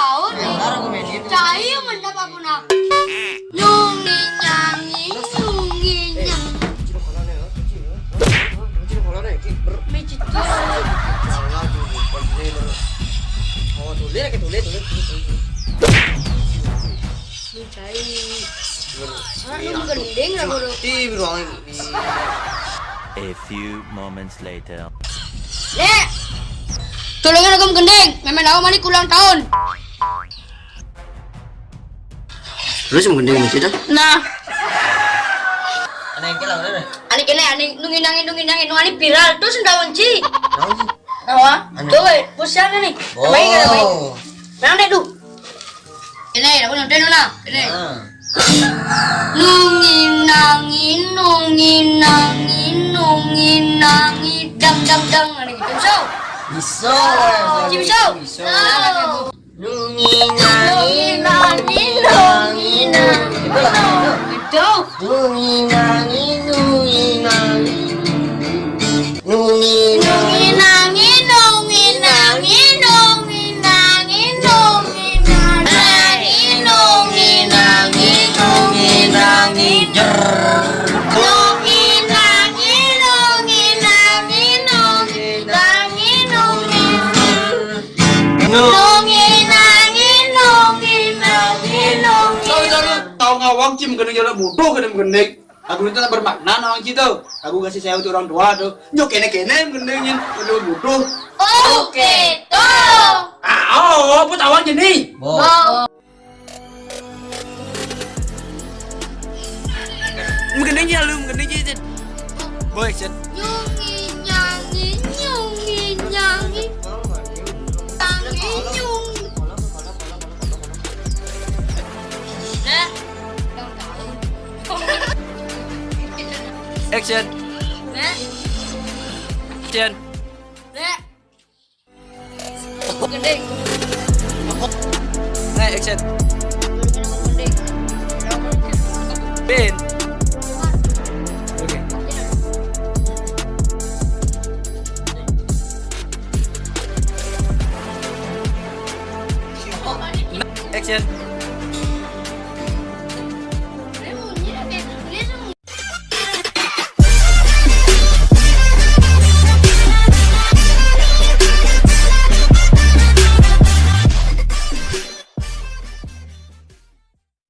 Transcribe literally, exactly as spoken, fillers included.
Taun nih. Cai mendap apa nah? Nyungi nyangi, nyungi nyangi. Micit. Oh, tulis lagi, tulis, tulis, tulis, tulis. Ini cai. Anu gending lah, Bro. Di ruangan ini. A few moments later. Dek. Tulungan aku gending. Memang aku mani ulang tahun. Terus mau gending masih dah? Nah. Aneh kira, aneh. Aneh kene, aneh nungi nangi, nungi nangi, nungi viral. Terus ndak kunci. Tahu sih? Tahu ah? Aneh. Tuh, eh, pusing nih. Oh. Baik, baik. Nang dek tuh. Ini, aku nonton dulu lah. Ini. Ah. Nungi nangi, nungi nangi, nungi nangi, dang dang dang. Ini gitu. So. Bisa. Bisa. Bisa. Bisa. Ah. Nungi nangi, nungi nangi, nungi nangi. Itu. Nungi nangi, nungi nangi. Nungi nangi, nungi nangi, nungi nangi, nungi nangi, nungi nangi, nungi nangi, jer. Nungi nangi, nungi nangi, nungi nangi, nungi nangi. Nungi nangi, nungi nangi, nungi. Tahu, tahu, tahu ngawang cim kena jalan bodoh kena gendek. Aku itu tak bermakna nawang cim tu. Aku kasih sayang untuk orang tua tu. Nyo kene-kene gendek nyen kena bodoh. Oke, toh. Ah, oh, apa tawang jenih? Bo. Bo. Menggending ya lu, menggending ya, Cen. Boy, Cen. Nyungi nyangi, nyungi nyangi. Tangi nyungi. Nah. Action. Nah. Action. Nah. Gending. Nah, action. Gending. Bin. Oke. Action.